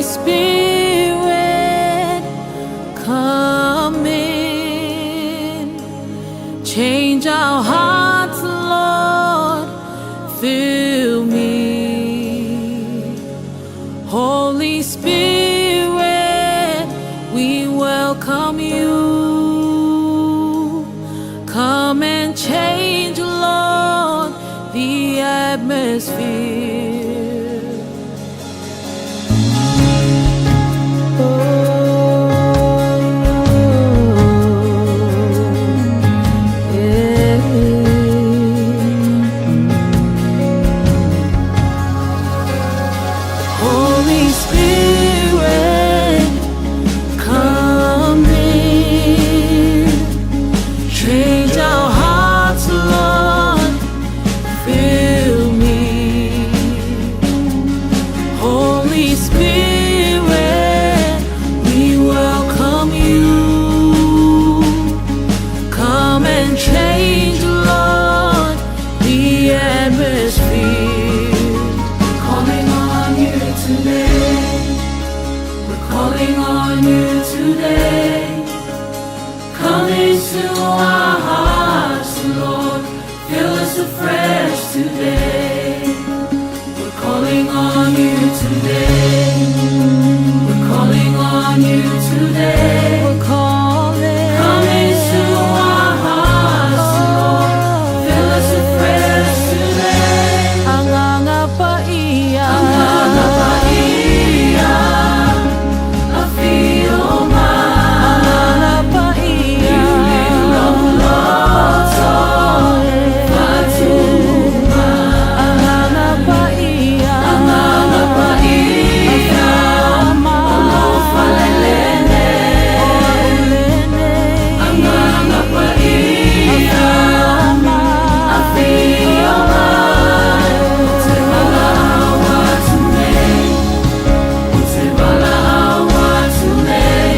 Spirit, come in. Change our hearts, Lord. Fill me. Holy Spirit, we welcome you. Come and change, Lord, the atmosphere. Oh, yeah. Holy Spirit, come in. Change our hearts, Lord. Fill me. Holy Spirit, we welcome you. Come and change, Lord, the atmosphere. Calling on you today. We're calling on you today. Come into our hearts, Lord. Fill us afresh today. We're calling on you today. We're calling on you today. We're calling. Come into our hearts, Lord. Fill us afresh today. Agaga Paia. Agaga Paia. Afio mai. Agaga Paia. Loto. Agaga Paia. Agaga Paia. Alofa lelene. Agaga Paia. Afio mai. O te valaau atu nei. O te valaau atu nei.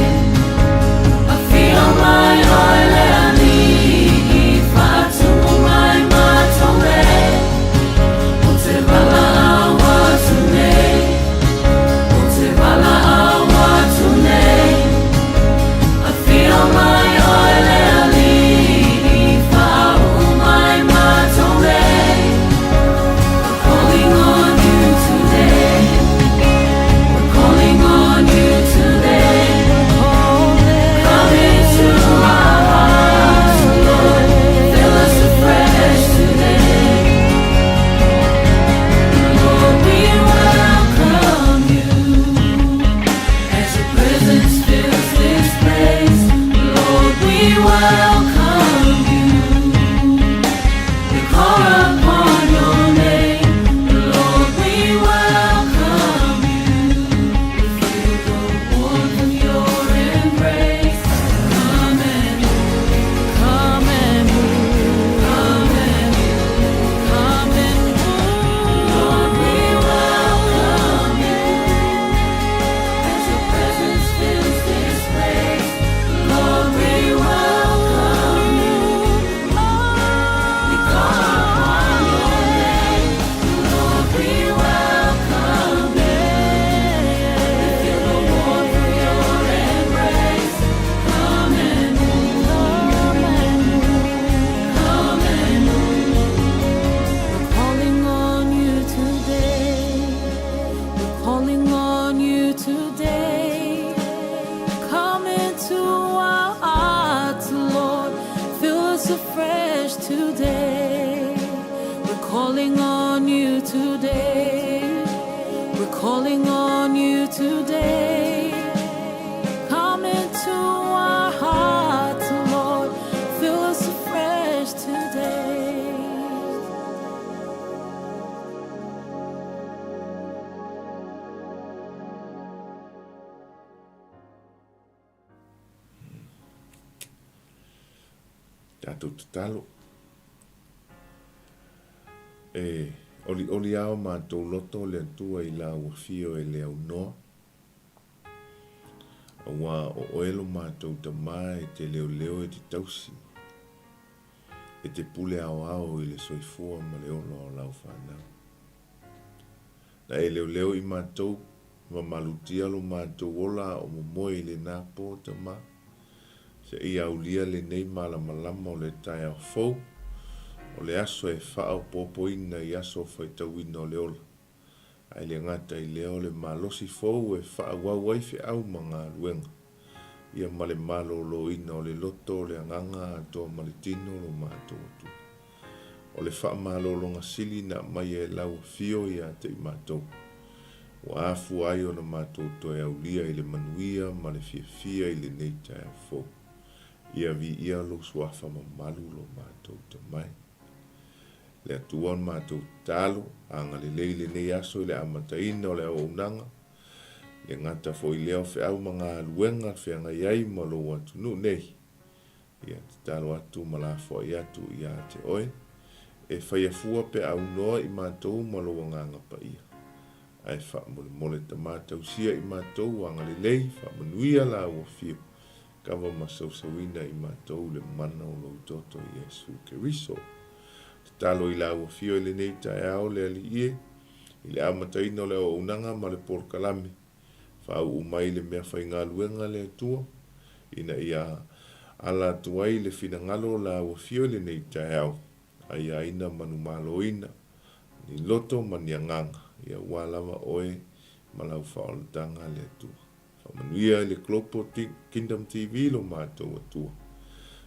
Afio mai oe le Alii, faatumu mai matou nei. O te valaau atu nei. O te valaau atu nei. Afio mai oe le Alii, faauu mai matou nei. We're calling on you today. We're calling on you today. Come into our hearts, Lord. Fill us afresh today. Lord, we welcome you. As your presence fills this place, Lord, we welcome you. We call upon your name, Lord, we welcome you. We feel the warmth of your embrace. Come and move, come and move, come and move, come and move. Lord, we welcome you. As your presence fills this place, Lord, we welcome you. We call upon your name, Lord, we welcome you. We feel the warmth of your embrace. Come and move, come and move, come and move. We're calling on you today. We're calling on you today. Come into our hearts, Lord. Fill us afresh today. We're calling on you today. We're calling on you today. Come into our hearts, Lord. Fill us afresh today. Tatou tatalo. E olioli lava o matou loto le Atua i lau afio e le aunoa, auā o oe lo matou Tama e te leoleo e te tausi, e te pule aoao i le soifua ma le ola o lau fanau. Na e leoleo i matou Mamalutia lo matou ola a o momoe i lena po, Tama, seia aulia lenei malamalama o le taeao fou, o le aso e faaopoopoina i aso faitauina o le ola. Ae le gata i lea o le malosi fou e faaauau ai feau ma galuega, ia ma le maloloina o le loto o le agaga atoa ma le tino lo matou Atua. O le faamalologa sili na aumaia e lau afio ia te i matou, ua afua ai ona matou toe aulia i le manuia ma le fiafia i lenei taeao fou. Ia viia lou suafa mamalu lo matou Tama e. Le Atua le matou tatalo, agalelei lenei aso i le amataina o le auaunaga, le gata foi lea o feau ma galuega feagai ai ma lou atunuu nei. Ia tatalo atu ma lafoai atu ia te oe, e faia fua pe aunoa i matou ma lou Agaga Paia. Ae faamolemole Tama tausia i matou agalelei, faamanuia la ua afio, kava ma sausauina i matou le mana o lou toto Iesu Keriso. Tatalo i la ua afio i lenei taeao le Alii e, i le amataina o le auaunaga ma le polokalame, Faauu mai le meafaigaluega a le Atua, ina ia ala atu ai le finagalo o la ua afio i lenei taeao, aiaina manumaloina, ni loto ma ni agaga, ia ua lava oe ma lau faaolataga le Atua. Faamanuia i le Global Kingdom TV lo matou Atua.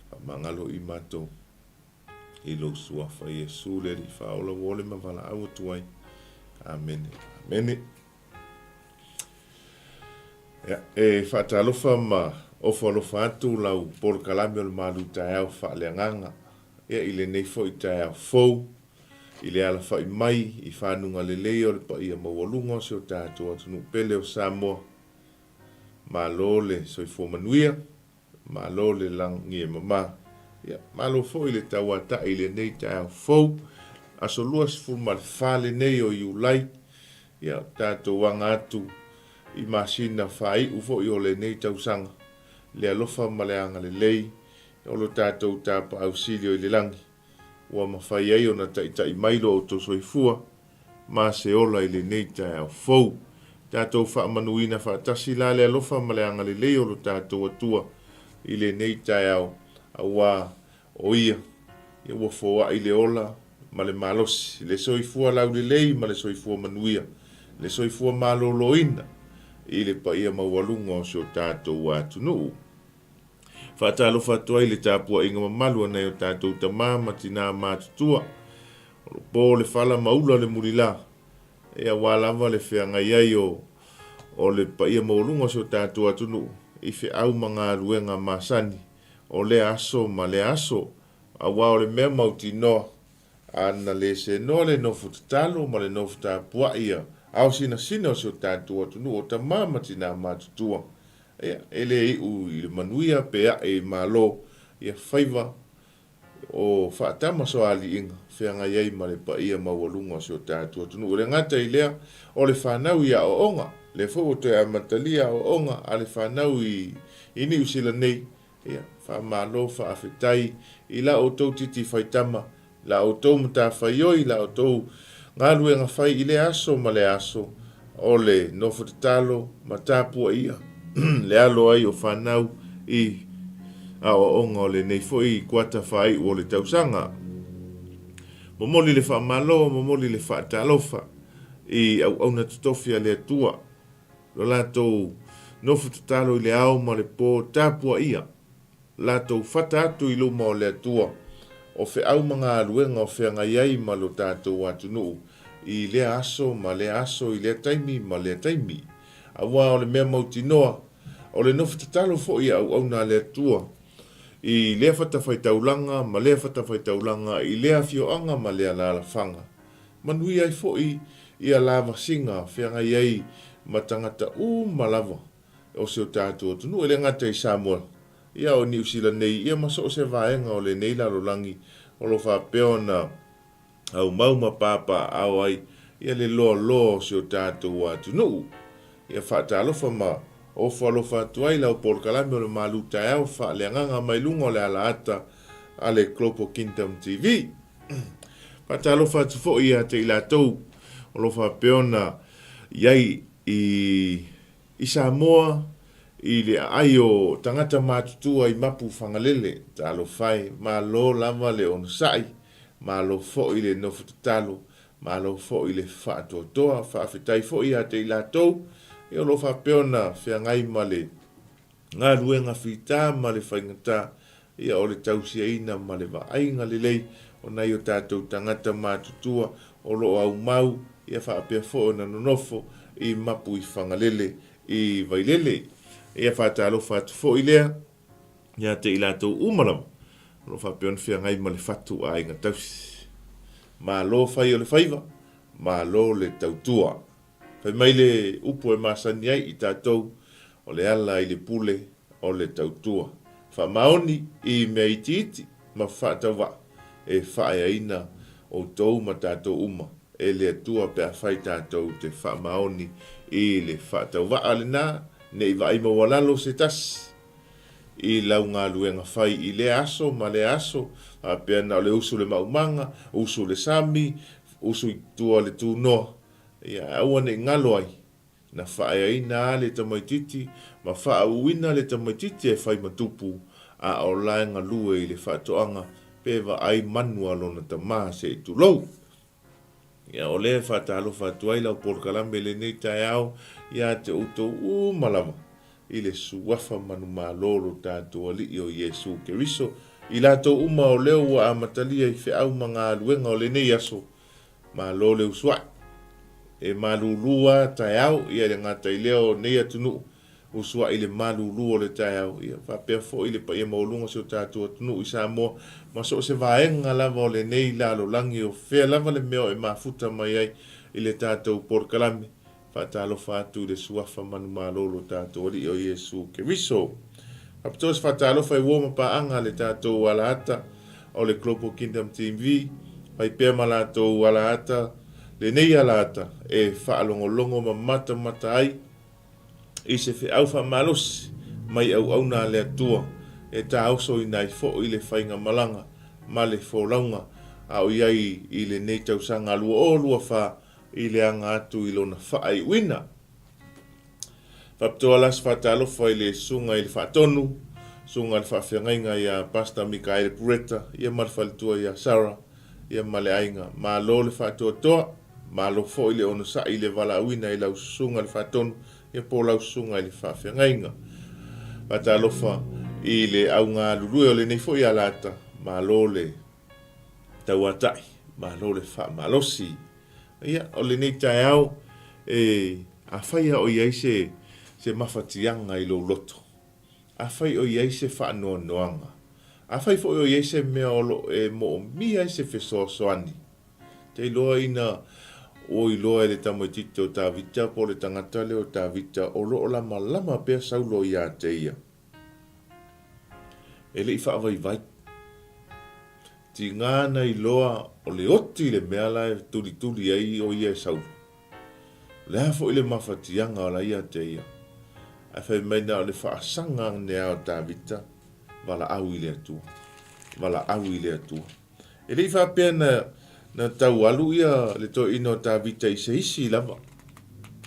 Faamagalo i matou i lou Suafa Iesu le Alii Faaola ua ole ma valaau atu ai. Amene. Amene. Ia, e faatalofa ma ofo alofa atu lau polokalame o le malu taeao faaleagaga, ia i lenei foi taeao fou, i le alafai mai i fanuga lelei o le paia maualuga o si o tatou atunuu pele o Samoa. Malo le soifua manuia, Malo le lagi e mama. Ia, malo foi le tauata'i i lenei taeao fou, aso 24 lenei o Iulai. Ia, tatou aga atu i masina faai'u foi o lenei tausaga, le alofa ma le agalelei o lo tatou Tapaau Sili o i le lagi, ua mafai ai ona taitai mai lo outou soifua ma se ola i lenei taeao fou. Tatou faamanuina faatasi la le alofa ma le agalelei o lo tatou Atua i lenei taeao, auā o Ia, ia ua foai le ola ma le malosi, le soifua laulelei ma le soifua manuia, le soifua maloloina i le paia maualuga o si o tatou atunuu. Faatalofa atu ai i le tapuaiga mamalu a nai o tatou tama ma tinā matutua, o lo po le fala ma ula le mulila, e aua lava le feagai ai o o le paia maualuga o si o tatou atunuu i feau ma galuega masani o lea aso ma lea aso, aua o le mea mautinoa A na le senoa le nofo tatalo ma le nofo tapuai a ao sinasina o si o tatou atunuu o tama ma tinā matutua, ia, e le iu i le manuia pe ae i Malo, ia faiva o faatama soaaliiga feagai ai ma le paia maualuga o si o tatou atunuu. E le gata i lea, o le fanau i aoaoga, lea foi ua toe amatalia aoaoga a le fanau i Niu Sila nei, Ia, faamalo, faafetai i la outou titi faitama, la outou matafaioi, la outou galuega fai i lea aso ma lea aso o le nofo tatalo ma tapuaia le alo ai o fanau i aoaoga o lenei foi kuata faaiu o le tausaga. Momoli le faamalo, momoli le faatalofa i auauna totofi a le Atua. Lo latou nofo tatalo i le ao ma le po tapuaia, latou fata atu i luma o le Atua, o feau ma galuega o feagai ai ma lo tatou atunuu i lea aso ma lea aso i lea taimi ma lea taimi. Aua o le mea mautinoa, o le nofo tatalo foi a auauna a le Atua i lea fatafaitaulaga ma lea fatafaitaulaga i lea afioaga ma lea alaalafaga, Manuia ai foi ia lavasiga feagai ai ma tagata uma lava o si o tatou atunuu, e le gata i Samoa, ia o Niu Sila nei, ia ma so o se vaega o lenei lalolagi o lo o faapea ona aumau ma papaaao ai ia le loaloa o si o tatou atunuu. Ia faatalofa ma ofo alofa atu ai lau polokalame o le malu taeao faaleagaga mai luga o le alaata a le Global Kingdom TV. Faatalofa atu foi ia te i latou o lo o faapea ona i ai. i i Samoa i le aai o tagata matutua i Mapu Fagalele, talofa e, malo lava le onosai, malo foi le nofo tatalo, malo foi le faatoatoa. Faafetai foi ia te i latou ia o lo o faapea ona feagai ma le galuega fita ma le faigata, ia o le tausiaina ma le vaaiga lelei o nai o tatou tagata matutua o lo o aumau ia faapea foi ona nonofo i Mapu i Fagalele i Vailele. Ia faatalofa atu foi lea ia te i latou uma lava o lo o faapea ona feagai ma le fatu aiga tausi. Malo fai o le faiva, malo le tautua. Fai mai le upu e masani ai i tatou, o le ala i le pule o le tautua. Faamaoni i mea itiiti ma faatauvaa e faaeaina outou ma tatou uma e le Atua pe afai tatou te faamaoni i le faatauvaa lena, ne i vaai maualalo se tasi i lau galuega fai i lea aso ma lea aso, faapea na o le usu le maumaga, usu le sami, usu i tua le tunoa, ia aua ne i galo ai, na faaeaina lava le tamaitiiti ma faauuina le tamaitiiti e fai ma tupu, a o la e galue i le faatoaga pe vaai manu a lona tama se i tulou. Ia, o lea e faatalofa atu ai lau polokalame i lenei taeao ia te outou uma lava i le suafa manumalo o lo tatou Alii o Iesu Keriso, i latou uma o lea ua amatalia i feau ma galuega o lenei aso. Malo le usuai. E malulu a taeao ia le gata i lea o nei atunuu, usuai i le malulu o le taeao, ia faapea foi le paia maualuga o si o tatou atunuu i Samoa ma so o se vaega lava o lenei lalolagi o fea lava le mea o e mafuta mai ai i le tatou polokalame. Faatalofa atu i le Suafa manumalo o lo tatou Alii o Iesu Keriso. Faapitoa se faatalofa i uo ma paaga a le tatou alaata o le Global Kingdom TV, fai pea ma latou alaata lenei alaata e faalogologo ma matamata ai i se feau faamalosi mai auauna a le Atua e taosoina ai foi le faigamalaga ma le folauga a o i ai i lenei tausaga 2024 i le aga atu i lona faaiuina. Faapitoa la se faatalofa i le Susuga i le Faatonu, Susuga i le Faafeagaiga ia Pastor Mikaele Pureta ia ma le faletua ia Sarah ia ma le aiga. Malo le faatoatoa, malo foi le onosai i le valaauina i lau Susuga i le Faatonu ia po o lau Susuga i le Faafeagaiga. Faatalofa i le au galulue o lenei foi alata, malo le tauatai, malo le faamalosi. Ia, o lenei taeao, e, afai lava o i ai se, se mafatiaga i lou loto, afai o i ai se faanoanoaga, afai foi o i ai se mea o lo o e moomia ai se fesoasoani, te iloa ina ua iloa e le tamaitiiti o Tavita po o le tagata lea o Tavita o lo o lamalama pea Saulo ia te ia. E le i faavaivai. Tiga ana iloa o le oti le mea la e tulituli ai o ia e Saulo. O le a foi le mafatiaga o la ia te ia? Ae fai mai na o le faasaga ane a o Tavita, valaau i le Atua. Valaau i le Atua. E le i faapea na, na tau alu ia le toeaina o Tavita i se isi lava.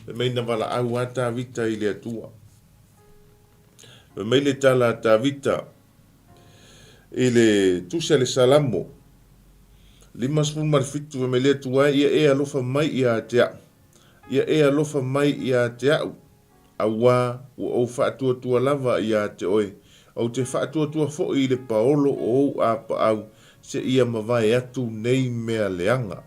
Fai mai na valaau a Tavita i le Atua. Fai mai le tala a Tavita i le tusi a le Salamo 57, fai mai le Atua e, Ia e alofa mai ia te au, ia e alofa mai ia te au, auā ua ou faatuatua lava ia te oe, ou te faatuatua foi i le paolo o ou apaau seia mavae atu nei mea leaga.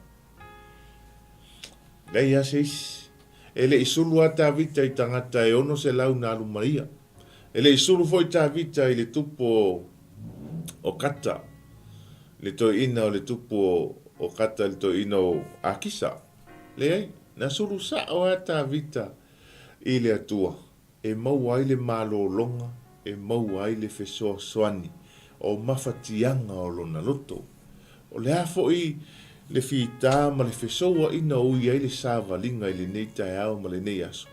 Leai lava se isi. E le i sulu a Tavita i tagata e 600 na alu ma ia. E le i sulu foi Tavita i le tupu o Kata, le toeaina o le tupu o Kata, le toeaina o Akisa. Leai, na sulu sao a Tavita i le Atua e maua ai le malologa, e maua ai le fesoasoani o mafatiaga o lona loto. O le a foi le fita ma le fesouaina o ui ai le savaliga i lenei taeao ma lenei aso?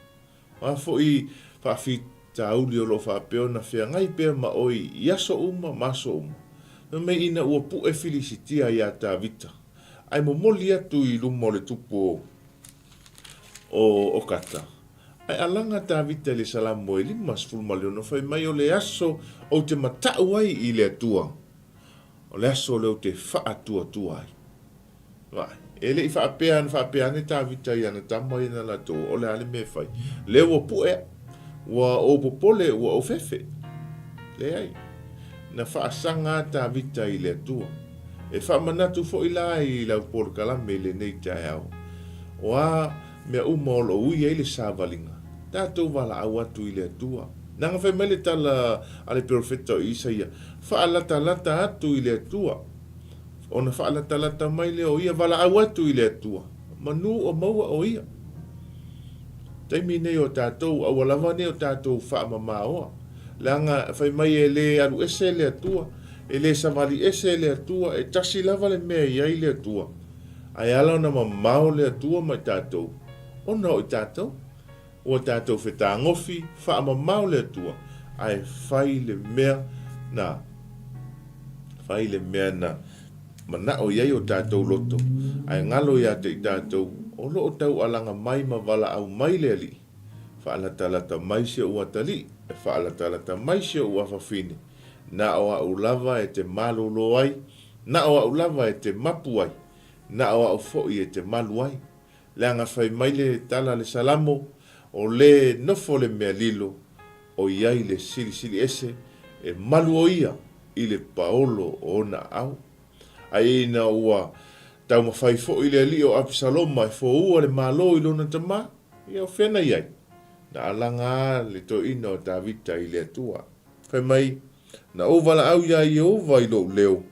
O a foi faafitauli o lo o faapea ona feagai pea ma oe i aso uma ma aso uma? Fai mai ina ua pu'e Filisitia iā Tavita, ae momoli atu i luma o le tupu o Kata. Ae alaga Tavita i le Salamo e 56, fai mai, O le aso ou te mata'u ai i le Atua, o le aso lea ou te faatuatua ai. Vaai, e le i faapea na faapea ane Tavita i ana tama ia na latou, o le a le mea e fai? Lea ua pu'e a'u, ua ou popole, ua ou fefe. Leai, na faasaga a Tavita i le Atua. E faamanatu foi la i lau polokalame i lenei taeao, o a mea uma o lo o ui ai le savaliga, tatou valaau atu i le Atua. Leaga fai mai le tala a le perofeta o Isaia, Faalatalata atu i le Atua. Ona faalatalata mai lea o ia, valaau atu i le Atua, manu o maua o ia. Taimi nei o tatou, aua lava nei o tatou faamamaoa. Leaga fai mai e le alu ese le Atua, e le savali ese le Atua, e tasi lava le mea e i ai le Atua. Ae ala ona mamao le Atua mai tatou, ona o i tatou. Ua tatou fetagofi, faamamao le Atua, ae fai le mea na, fai le mea na manao i ai o tatou loto, ae galo ia te i tatou, o lo o taualaga mai ma valaau mai le Alii, Faalatalata mai si ou atalii, faalatalata mai si ou afafine, na o a'u lava e te malolo ai, na o a'u lava e te mapu ai, na o a'u foi e te malu ai. Leaga fai mai le tala a le Salamo, O lē nofo le mea lilo, o i ai le Silisili Ese, e malu o ia i le paolo o ona aao. Ae ina ua taumafai foi le alii o Apisaloma e foua le Malo i lona tama, ia o fea na i ai? Na alaga a le toeaina o Tavita i le Atua. Fai mai, Na ou valaau iā Ieova i lou leo,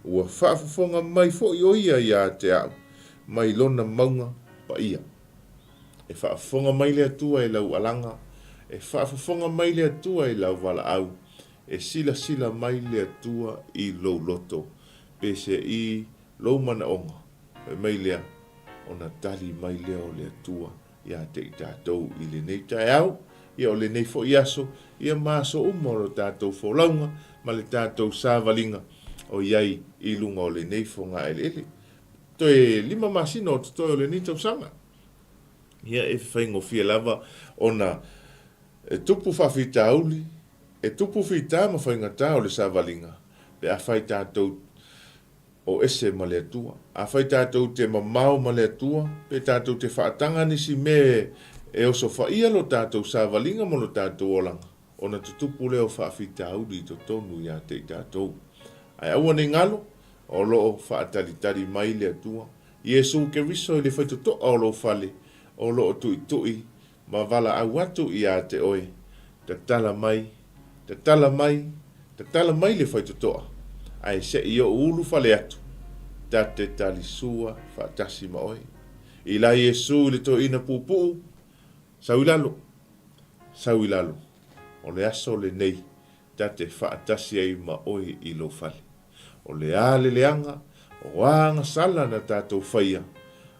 ua faafofoga mai foi ʻo ia iā te aʻu mai lona mauga paia. E faafofoga mai le Atua i lau alaga, e faafofoga mai le Atua i lau valaau, e silasila mai le Atua i lou loto, pe se i lou manaoga, fai mai lea, ona tali mai lea o le Atua ia te i tatou i lenei taeao, ia o lenei foi aso, ia ma aso uma o le tatou folauga ma le tatou savaliga o i ai i luga o lenei fogaeleele. Toe lima masina o totoe o lenei tausaga. Ia e faigofie lava ona e tupu faafitauli, e tupu fita ma faigata o le savaliga pe afai tatou o ese ma le Atua. Afai tatou te mamao ma le Atua, pe tatou te faataga nisi mea e osofaia lo tatou savaliga ma lo tatou olaga, ona tutupu lea o faafitauli i totonu ia te i tatou. Ae aua nei galo, o lo o faatalitali mai le Atua, Iesu Keriso i le faitotoa o lou fale, o lo o tuitui ma valaau atu ia te oe, Tatala mai, tatala mai, tatala mai le faitotoa, ae se i ou ulufale atu, ta te talisua faatasi ma oe. I la Iesu i le toeaina puupuu, Sau i lalo, sau i lalo, o le aso lenei ta te faatasi ai ma oe i lou fale. O le a le leaga, o a agasala na tatou faia,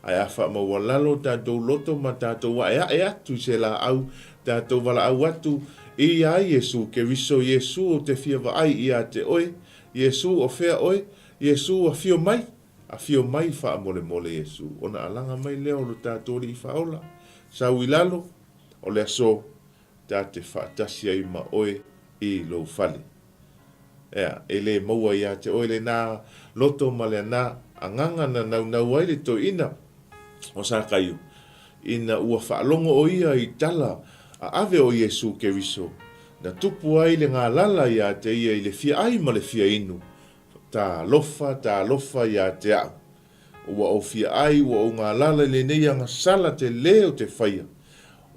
ae a faamaualalo tatou loto ma tatou aeae atu i se laau, tatou valaau atu i a Iesu Keriso, Iesu ou te fia vaai ia te oe, Iesu o fea oe, Iesu afio mai, afio mai faamolemole Iesu, ona alaga mai lea o lo tatou Alii Faaola, sau i lalo, o le aso, ta te faatasi ai ma oe i lou fale. Ea, e le maua ia te oe lena loto ma lena agaga na naunau ai le toeaina o Sakaio, ina ua faalogo ʻo ia i tala aave o Iesū Keriso, na tupu ai le galala ia te ia i le fia ʻai ma le fia inu, Talofa, talofa ia te aʻu. Ua ou fia ʻai, ua ou galala i lenei agasala telē o te faia.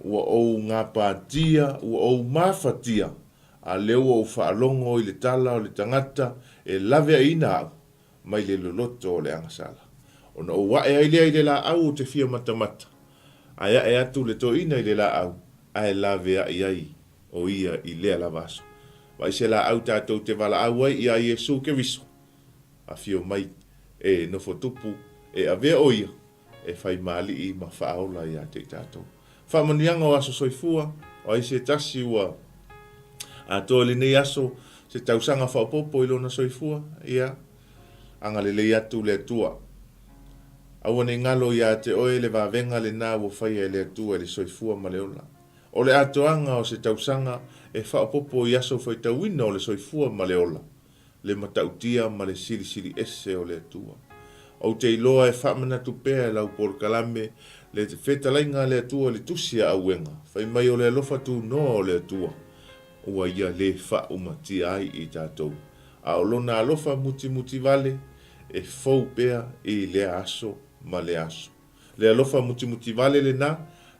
Ua ou gapatia, ua ou mafatia, a lea ua ou faalogo i le tala o le tagata e laveaiina aʻu mai le loloto o le agasala. Ona ou aʻe ai lea i le laau ou te fia matamata, ae aʻe atu le toeaina i le laau, ae laveai ai ʻo ia i lea lava aso. Vaai se laau tatou te valaau ai iā Iesū Keriso. Afio mai, e nofo tupu, e avea ʻo ia e fai māliʻi ma faaola iā te i tatou. Faamanuiaga o aso soifua, o ai se tasi ua atoa i lenei aso se tausaga faaopoopo i lona soifua, ia, agalelei atu le Atua. Aua ne i galo iā te oe le vavega lenā ua faia e le Atua i le soifua ma le ola. O le atoaga o se tausaga e faaopoopo i aso faitauina o le soifua ma le ola, le matautia ma le silisili ese o le Atua. Ou te iloa e faamanatu pea e lau polokalame le fetalaiga a le Atua i le Tusi a Auega, fai mai o le alofa tunoa o le Atua ua Ia lē faaumatia ai i tatou, a o Lona alofa mutimutivale e fou pea i lea aso ma lea aso. Le alofa mutimutivale lenā,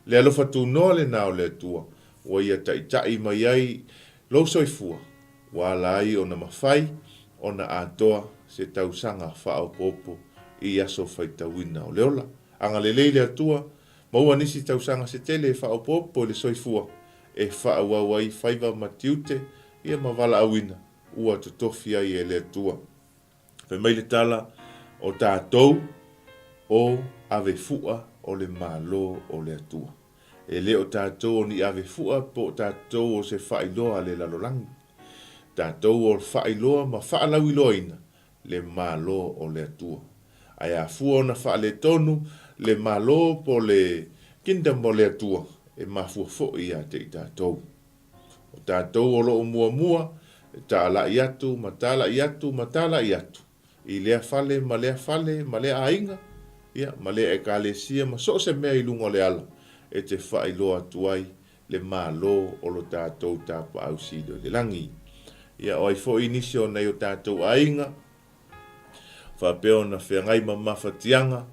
le alofa tunoa lenā o le Atua ua Ia taitai mai ai lou soifua, ua ala ai ona mafai ona atoa se tausaga faaopoopo i aso faitauina o le ola. Agalelei le Atua, maua nisi tausaga se tele e faaopoopo i le soifua e faaauau ai faiva ma tiute ia ma valaauina ua totofi ai e le Atua. Fai mai le tala, O tatou o ave fua o le Malo o le Atua. E le o tatou o ni ave fua po o tatou o se faailoa a le lalolagi. Tatou o faailoa ma faalauiloaina le Malo o le Atua. Ae afua ona faaletonu le Malo po o le Kingdom o le Atua, e mafua foi ia te i tatou. O tatou o lo o muamua e talai atu ma talai atu ma talai atu i lea fale ma lea fale ma lea aiga, ia, ma lea ekalesia ma so o se mea i luga o le ala e te faailoa atu ai le Malo o lo tatou Tapaau Sili o i le Lagi. Ia, o ai foi nisi o nai o tatou aiga faapea ona feagai ma mafatiaga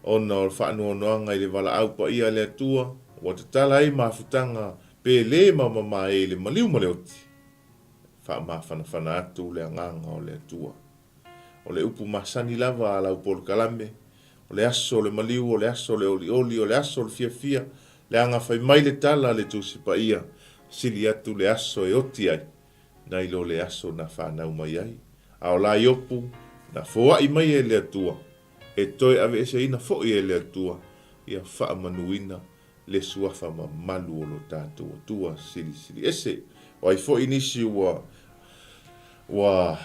ona o le faanoanoaga i le valaau paia a le Atua ua tatala ai mafutaga pele ma mamae i le maliu ma le oti, faamafanafana atu le agaga o le Atua. O le upu masani lava a lau polokalame, o le aso o le maliu, o le aso o le olioli, o le aso o le fiafia, leaga fai mai le tala a le Tusi Paia, sili atu le aso e oti ai, nai lo le aso na fanau mai ai. A o la Iopu, na foai mai e le Atua, e toe aveeseina foi e le Atua, ia faamanuina le suafa mamalu o lo tatou Atua Silisili Ese. O ai foi nisi ua ua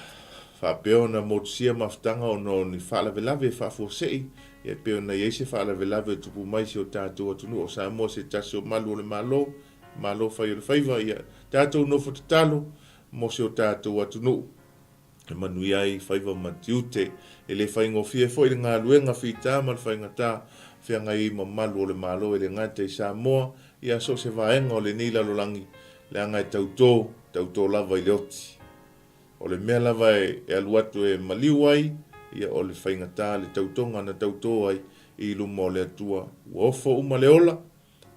faapea ona motusia mafutaga ona o ni faalavelave faafuasei, ia e pei ona i ai se faalavelave o tupu mai i si o tatou atunuu o Samoa se tasi o malu o le Malo, Malo fai o le faiva, ia tatou nofo tatalo mo si o tatou atunuu. E manuia ai faiva ma tiute. E le faigofie foi le galuega fita ma le faigata feagai ai mamalu o le Malo e le gata i Samoa, ia so o se vaega o lenei lalolagi, leaga e tauto, tauto lava i le oti. O le mea lava e alu atu e maliu ai, ia o le faigata le tautoga na tauto ai i luma o le Atua. Ua ofo uma le ola,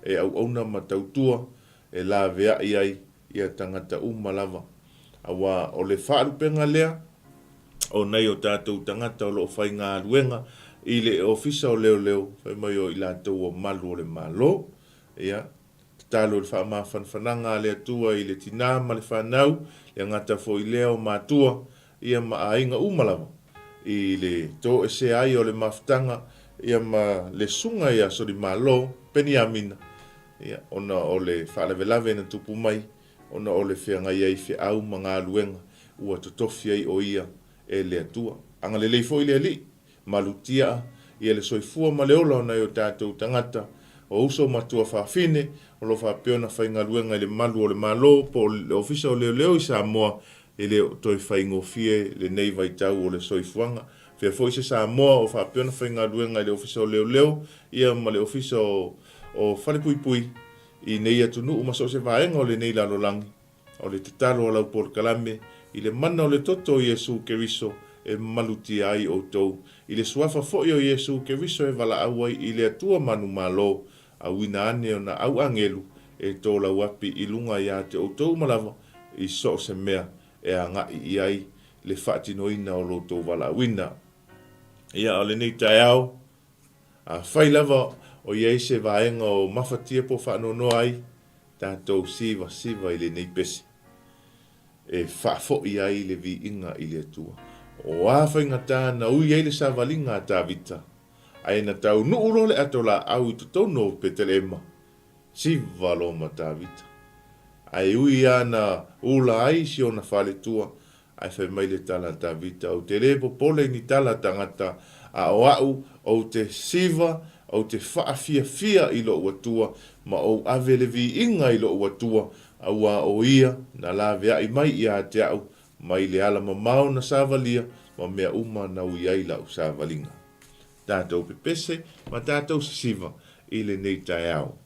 e auauna ma tautua e laveai ai ia tagata uma lava, aua o le faalupega lea o nai o tatou tagata o lo o faigaluega i le Ofisa o Leoleo, fai mai o i latou o malu o le Malo. Ia, tatalo i le faamafanafanaga a le Atua i le tina ma le fanau, le gata foi lea o matua, ia ma aiga uma lava, i le toesea ai o le mafutaga, ia ma le susuga ia Solimalo Peniamina, Ia, ona o le faalavelave na tupu mai, ona o le feagai ai feau ma galuega ua totofi ai o ia e le Atua. Agalelei foi le Alii, malutia ia le soifua ma le ola o nai o tatou tagata, o uso ma tuafafine o lo o faapea ona faigaluega i le malu o le Malo po o le Ofisa o Leoleo i Samoa, e le o toe faigofie lenei vaitau o le soifuaga. Fea foi se Samoa o faapea ona faigaluega i le Ofisa o Leoleo ia ma le Ofisa o o Falepuipui i nei atunuu ma so o se vaega o lenei lalolagi. O le tatalo a lau polokalame i le mana o le toto o Iesu Keriso e malutia ai outou, i le suafa foi o Iesu Keriso e valaau ai i le Atua manumalo, auina ane ona au agelu e tolauapi i luga ia te outou uma lava i so o se mea e agai i ai le faatinoina o lo outou valaauina. Ia, o lenei taeao, afai lava o i ai se vaega o mafatia po o faanoanoa ai, tatou sivasiva i lenei pese e faafoi ai le viiga i le Atua. O a faigata na ui ai le savaliga a Tavita, ae na taunuu loa le ato laau i totonu o Petelehema, Siva loa ma Tavita. Ae ui lava na ula ai si ona faletua, ae fai mai le tala a Tavita, Ou te le popole i ni tala a tagata, a o a'u, ou te siva, Ou te faafiafia i loʻu Atua, ma ou ave le viiga i loʻu Atua, auā o Ia na laveaʻi mai iā te aʻu mai le ala mamao na savalia ma mea uma na ui ai laʻu savaliga. Tatou pepese ma tatou sisiva i lenei taeao.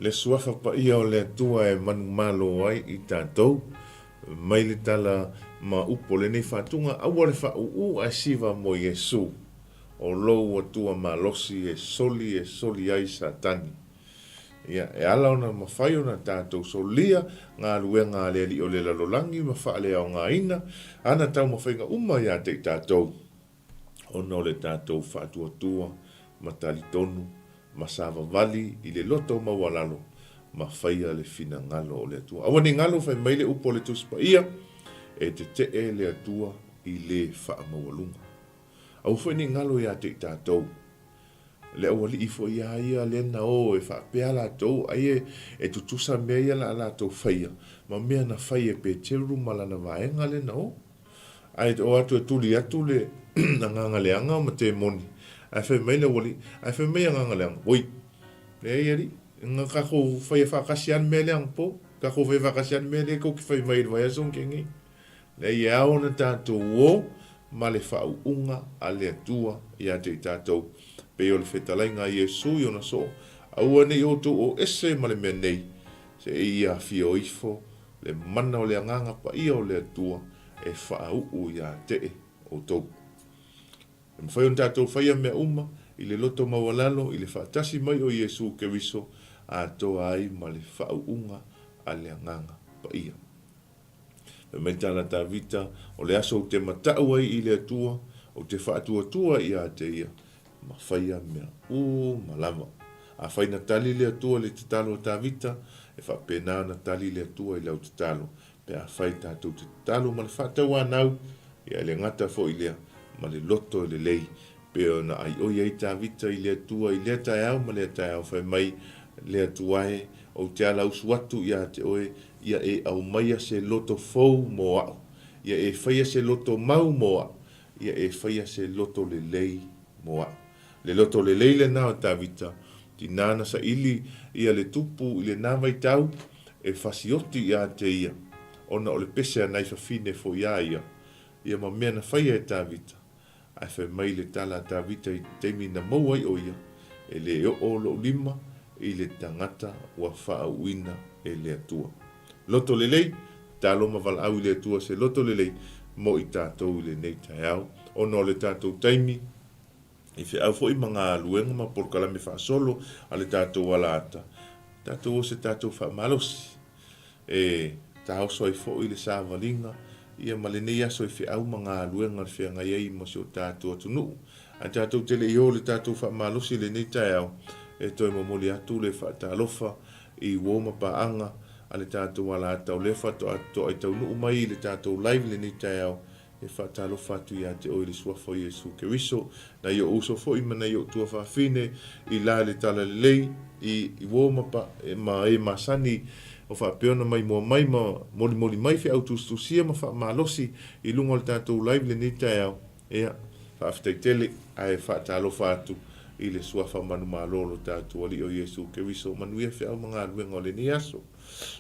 Le Suafa Paia o le Atua e manumalo ai i tatou. Mai le tala ma upu o lenei faatuga, Aua le faaūū ae siva mo Iesu, o lou Atua malosi e soli e soli ai Satani. Ia, e ala ona mafai ona tatou solia galuega a le Alii o le lalolagi ma faaleaogaina ana taumafaiga uma ia te i tatou. ona o le tatou faatuatua ma talitonu ma savavali i le loto maualalo ma faia le finagalo o le Atua. Aua ne i galo, fai mai le upu a le Tusi Paia, E tetee le Atua i le faamaualuga. Aua foi ne i galo ia te i tatou, le aualii foi ia ia lea na o e faapea latou, ai e tutusa mea ia la a latou faia ma mea na fai e Peteru ma lana vaega lea na o. Ae o atu e tuli atu le agaga leaga ma temoni, ae fai mai le aualii, ae fai mai agaga leaga, Oi, leai alii, na tatou faia faatasi lava le mea lea anapo, tatou faia faatasi lava le mea lea tou te fai mai i le vaiaso na tea nei. Leai, e ao ona tatou o ma le faauuga a le Atua ia te i tatou, pei o le fetalaiga a Iesu i ona soo, Aua ne i outou o ese ma le mea nei, se i afio ifo le mana o le Agaga Paia o le Atua e faauu ia te outou. E mafai ona tatou faia mea uma i le loto maualalo i le faatasi mai o Iesu Keriso atoa ai ma le faauuga a le Agaga Paia. Fai mai tala Tavita, O le aso ou te matau ai i le Atua, ou te faatuatua ia te ia, ma faia mea uma lava. Afai na tali le Atua i le tatalo a Tavita, e faapena ona tali le Atua i lau tatalo. Pe afai tatou te tatalo ma le faatauanau, ia e le gata foi lea, ma le loto e lelei, pei ona aioi ai Tavita i le Atua i lea taeao ma lea taeao, fai mai, Le Atua e, ou te alausu atu ia te oe, ia e aumaia se loto fou mo a'u, ia e faia se loto mau mo a'u, ia e faia se loto lelei mo a'u. Le loto lelei lena o Tavita, tinā na saili ia le tupu i lena vaitau e fasioti ia te ia, ona o le pese a nai fafine foi iā ia, ia ma mea na faia e Tavita. Ae fai mai le tala a Tavita i te taimi na maua ai o ia, E le oo lou lima i le tagata ua faauuina e le Atua. Loto lelei, tatalo ma valaau i le Atua se loto lelei mo i tatou i lenei taeao, ona o le tatou taimi i feau foi ma galuega ma polokalame faasolo a le tatou alaata, tatou o se tatou faamalosi e taoso ai foi le savaliga ia ma lenei aso i feau ma galuega le feagai ai ma si o tatou atunuu. Ae tatou te le i o i le tatou faamalosi i lenei taeao, e toe momoli atu le faatalofa i uo ma paaga a le tatou alaata o lea faatoa toai taunuu mai i le tatou live i lenei taeao, e faatalofa atu ia te oe i le Suafa o Iesu Keriso, nai ou uso foi ma nai ou tuafafine i la le Talalelei, i uo ma pa, ma e masani o faapea ona maimoa mai ma molimoli mai feau tusitusia ma faamalosi i luga o le tatou live i lenei taeao. Ia, faafetai tele, ae faatalofa atu i le Suafa manumalo o lo tatou Alii o Iesu Keriso. Manuia feau ma galuega o lenei aso.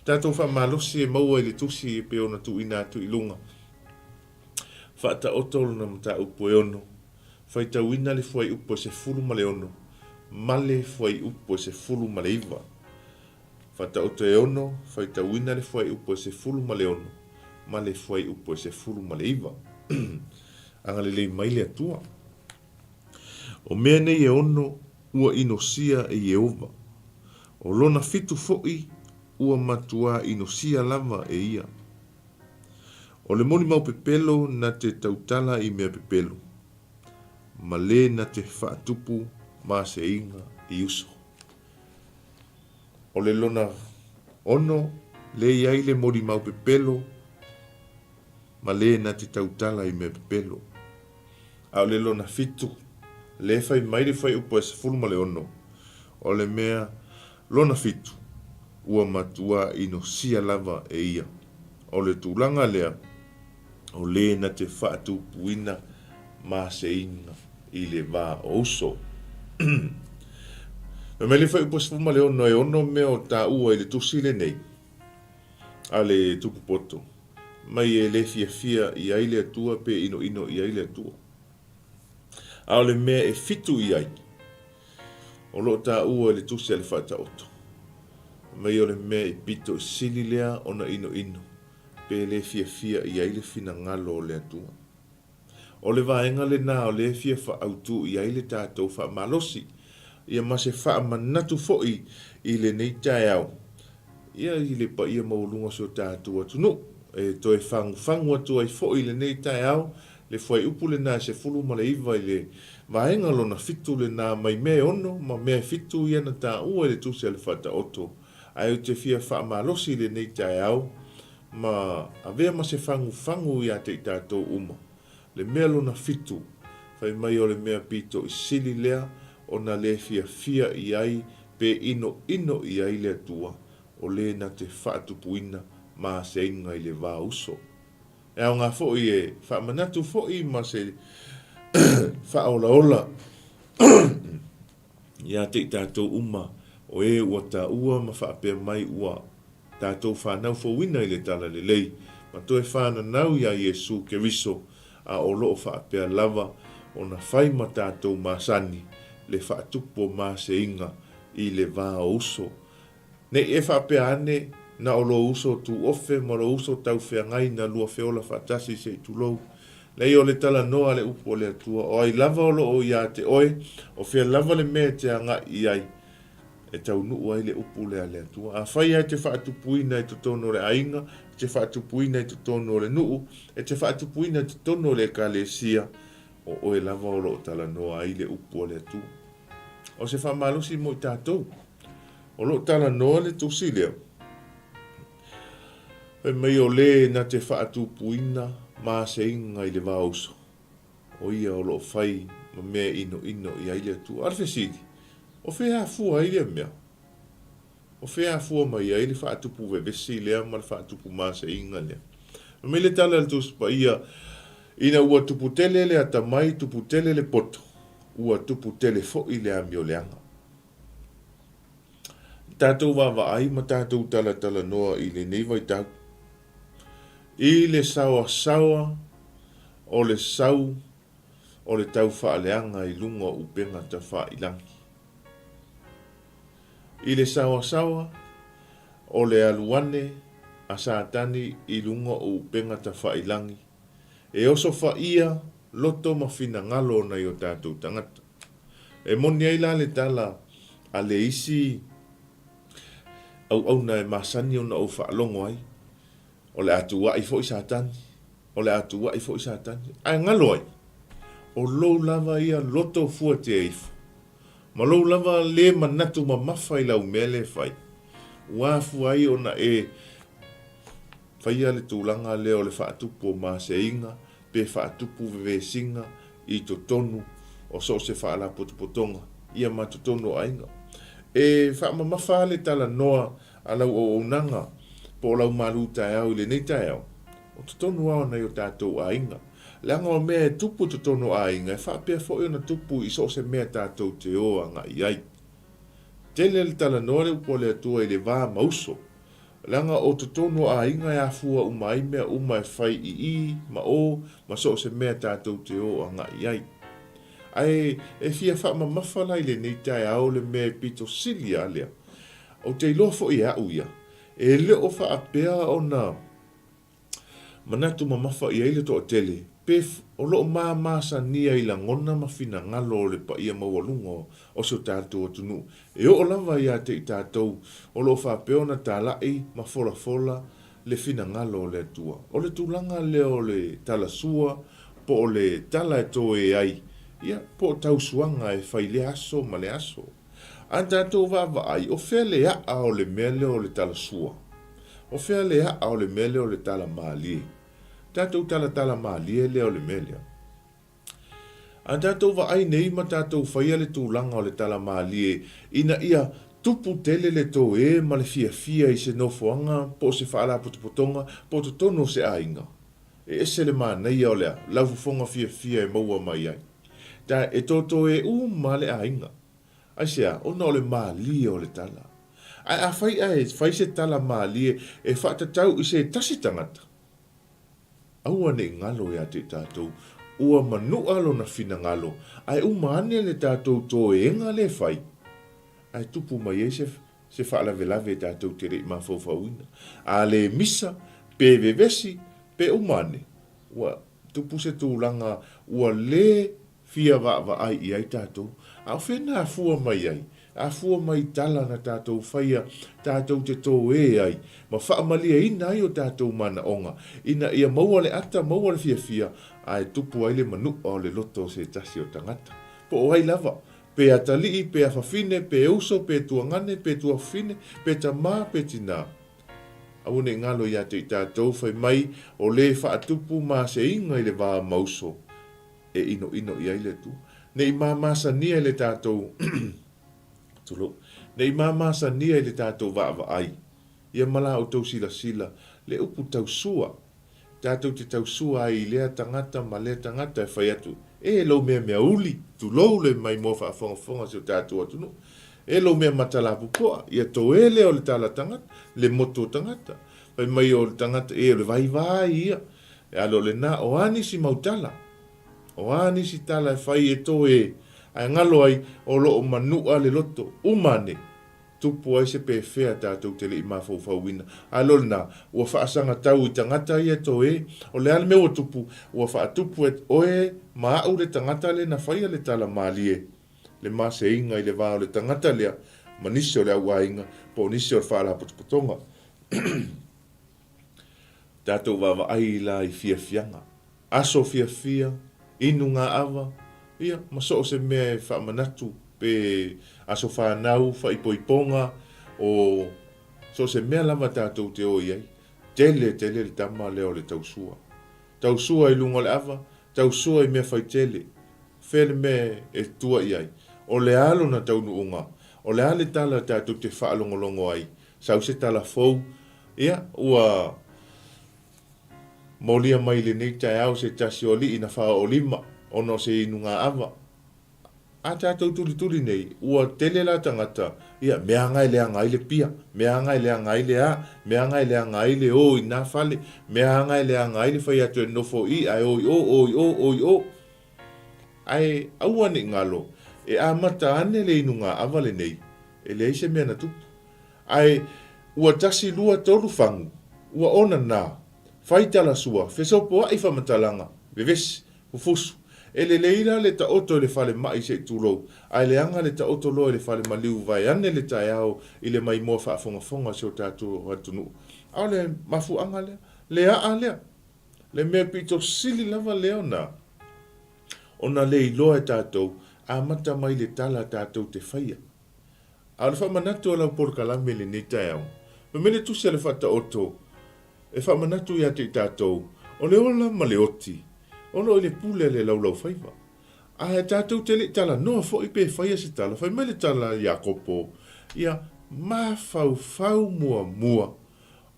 Tatou faamalosi e maua i le tusi e pei ona tuuina atu i luga. Faataoto lona mataupu e ono. Faitauina le fuaiupu e 16 ma le fuaiupu e 19. Faataoto e ono, faitauina le fuaiupu e 16 ma le fuaiupu e 19. Agalelei mai le Atua. O mea nei e ono ua inosia e Ieova, o lona fitu foi ua matuā inosia lava e ia. O le molimau pepelo na te tautala i mea pepelo, ma le na te faatupu maseiga i uso. O le lona ono le i ai le molimau pepelo ma le na te tautala i mea pepelo. A o le lona fitu, le fai mai le fuaiupu e 16, o le mea lona fitu, ua matua inosia lava e ia. O le tulaga lea, o le na te faatupuina maseiga i le va o uso. Fai mai le fuaiupu 16, e ono mea o taua i le tusi lenei a le Tupu Poto, mai e le fiafia i ai le Atua pe inoino i ai le Atua. A o le mea e fitu i ai, o lo o taua i le tusi a le Faataoto. Mai o le mea i pito i sili lea ona inoino, pe le fiafia i ai le finagalo o le Atua. O le vaega lena o lea e fia faaautu i ai le tatou faamalosi, ia ma se faamanatu foi i lenei taeao, ia i le paia maualuga o si o tatou atunuu. E toe fagufagu atu ai foi i lenei taeao le fuaiupu lena e 19 i le vaega lona fitu lena mai mea e ono ma mea e fitu ia na taua i le Tusi a le Faataoto. Ae ou te fia faamalosi i lenei taeao ma avea ma se fagufagu ia te i tatou uma. Le mea lona fitu, fai mai o le mea pito i sili lea ona le fiafia i ai pe inoino i ai le Atua, o le na te faatupuina ma aseiga i le va uso. E aoga foi e faamanatu foi ma se faaolaola ia te i tatou uma o e ua taua ma faapea mai ua tatou fanau fouina i le Talalelei ma toe fananau iā Iesu Keriso, a o lo o faapea lava ona fai ma tatou masani le faatupu o maseiga i le va o uso. Nei e faapea ane, na o lou uso tuofe ma lou uso taufeagai na lua feola faatasi se i tulou. Leai o le talanoa a le upu a le Atua, o ai lava o lo o ia te oe, o fea lava le mea e te agai i ai, e taunuu ai le upu lea a le Atua. Afai lava e te faatupuina i totonu o le aiga, e te faatupuina i totonu o le nuu, e te faatupuina i totonu o le Ekalesia, o oe lava o lo o talanoa ai le upu a le Atua. O se faamalosi mo i tatou. O lo o talanoa le tusi lea, fai mai o le na te faatupuina maseiga i le vaouso, o ia o lo o fai ma mea inoino i ai le Atua. A o le fesili, o fea afua ai lea mea? O fea afua mai ai le faatupu vevesi lea ma le faatupu maseiga lea? Fai mai le tala a le Tusi Paia, Ina ua tupu tele le atamai, tupu tele le poto, ua tupu tele foi le amioleaga. Tatou vaavaai ma tatou talatalanoa i lenei vaitau i le saoasaoa o le sau o le taufaaleaga i luga o upega tafailagi. I le saoasaoa o le alu ane a Satani i luga o upega tafailagi, e osofaia loto ma finagalo o nai o tatou tagata. E moni ai la le tala a le isi auauna e masani ona ou faalogo ai, O le a tuuaʻi foi Satani, o le a tuuaʻi foi Satani. Ae galo ai, o lou lava ia loto fuatea ifo, ma lou lava le manatu mamafa i lau mea lea e fai, ua afua ai ona e faia le tulaga lea o le faatupu o maseiga pe faatupu vevesiga i totonu o so o se faalapotopotoga, ia ma totonu o aiga. E faamamafa lava le talanoa a lau auaunaga po o lau malu taeao i lenei taeao, o totonu lava o nai o tatou aiga. Leaga o mea e tupu i totonu o aiga, e faapea foi ona tupu i so o se mea tatou te o agai i ai. Tele le talanoa le upu a le Atua i le va ma uso. Leaga o totonu o aiga e afua uma ai mea uma e fai i i ma o ma so o se mea tatou te o agai i ai. Ae e fia faamamafa la i lenei taeao le mea e pito sili a lea. Ou te iloa foi e au ia, e le o faapea ona manatu mamafa i ai le toatele, pe o lo o mamasania i lagona ma finagalo o le paia maualuga o si o tatou atunuu. E oo lava ia te i tatou o lo o faapea ona talai ma folafola le finagalo o le Atua. O le tulaga lea o le talasua po o le tala e toe ai, ia, po o tausuaga e fai lea aso ma lea aso. A tatou vaavaai, o fea le a'a o le mea lea o le talasua? O fea le a'a o le mea lea o le tala malie? Tatou talatala malie lea o le mea lea. A tatou vaai nei ma tatou faia le tulaga o le tala malie ina ia tupu tele le toe ma le fiafia i se nofoaga po o se faalapotopotoga po o totonu o se aiga, e ese le manaia o le laufofoga fiafia e maua mai ai. Ta e totoe uma le aiga. Aisea? Ona o le malie o le tala. Ae afai ae fai se tala malie e faatatau i se tasi tagata, aua ne i galo ia te i tatou, ua manua lona finagalo, ae uma ane le tatou toega lea e fai, ae tupu mai ai se. se faalavelave tatou te le i mafaufauina. A le misa, pe vevesi, pe uma ane, ua tupu se tulaga ua le fia vaavaai i ai tatou. A o fea na afua mai ai? Afua mai i tala na tatou faia tatou te toē ai ma faamalieina ai o tatou manaoga ina ia maua le ata, maua le fiafia, ae tupu ai le manu'a o le loto o se tasi o tagata. Po o ai lava, pe atalii, pe afafine, pe uso, pe tuagane, pe tuafafine, pe tamā, pe tinā. Aua ne i galo ia te i tatou, fai mai o le faatupu maseiga i le va ma uso e inoino i ai le Atua. Ne i mamasania i le tatou, tulou, ne i mamasania i le tatou vaavaai, ia ma la outou silasila, le upu tausua, tatou te tausua ai i lea tagata ma lea tagata e fai atu, E lou mea meauli, tulou le maimoa faafogafoga si o tatou atunuu. E lou mea matalapupoa, ia toe lea o le tala tagata, le motu o tagata. Fai mai o le tagata, e o le vaivai ia. E ala o lena, o a nisi mau tala? O a nisi tala e fai e toe, ae galo ai, o lo o manu'a le loto, uma ane, tupu ai se pefea tatou te le i mafaufauina. Ae lo lena, ua faasagatau i tagata ia toe, o le a le mea ua tupu, ua faatupu e oe ma a'u le tagata le na faia le tala malie, le maseiga i le va o le tagata lea ma nisi o le au aiga po o nisi o le faalapotopotoga. Tatou vaavaai la i fiafiaga, aso fiafia, inu ngā ava, ia, ma so o se mea e faamanatu, pe aso whanau, whaipoiponga, o so o se mea lava tatou te o i ai. Tele, tele le tama lea o le tausua. Tausua i luga o le ava, tausua i mea fai tele. Fea le mea e tua i ai? O le a lona taunuuga? O le a le tala tatou te faalogologo ai? Sau se tala fou, Ia, ua molia mai i lenei taeao se tasi o alii na faaoolima ona o se inuga-ava. A tatou tulituli nei, ua tele la tagata, ia, mea aga e leaga ai le pia, mea aga e leaga ai le a, mea aga e leaga ai le o i nā fale, mea aga e leaga ai le fai atu e nofo i ae o i o, o i o, o i o. Ae aua ne i galo, e amata ane le inuga-ava lenei, e leai se mea na tupu. Ae ua tasi lua tolu fagu, ua ona nā, fai tala sua, fesopoaʻi faamatalaga, vevesi, fufusu. E lelei la le taoto i le fale maʻi se i tulou, ae leaga le taoto loa i le fale maliu vaeane le taeao i le maimoa faafogafoga o si o tatou atunuu. A o le mafuaaga lea, le a'a lea, le mea pito sili lava lea ona ona le iloa e tatou, amata mai le tala tatou te faia. A o le faamanatu o lau polokalame i lenei taeao, fai mai le tusi a le Faataoto e faamanatu ia te i tatou, o le ola ma le oti, o lo o i le pule a le laulaufaiva. Ae tatou te le i talanoa foi pe faia se tala, fai mai le tala a Iakopo, ia mafaufau muamua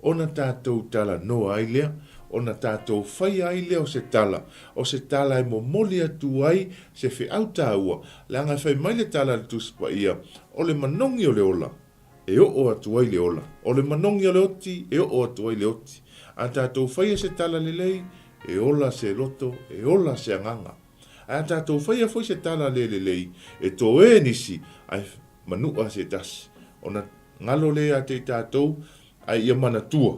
Ona tatou talanoa ai lea, ona tatou faia ai lea o se tala, o se tala e momoli atu ai se feau taua, leaga e fai mai le tala a le Tusi Paia, o le manogi o le ola, e oo atu ai le ola, o le manogi o le oti, e oo atu ai le oti. A tatou faia se tala lelei, e ola se loto, e ola se agaga. Ae a tatou faia foi se tala le lelei, e toē nisi, ae manuʻa se tasi. Ona galo lea ia te i tatou, ae ia manatua,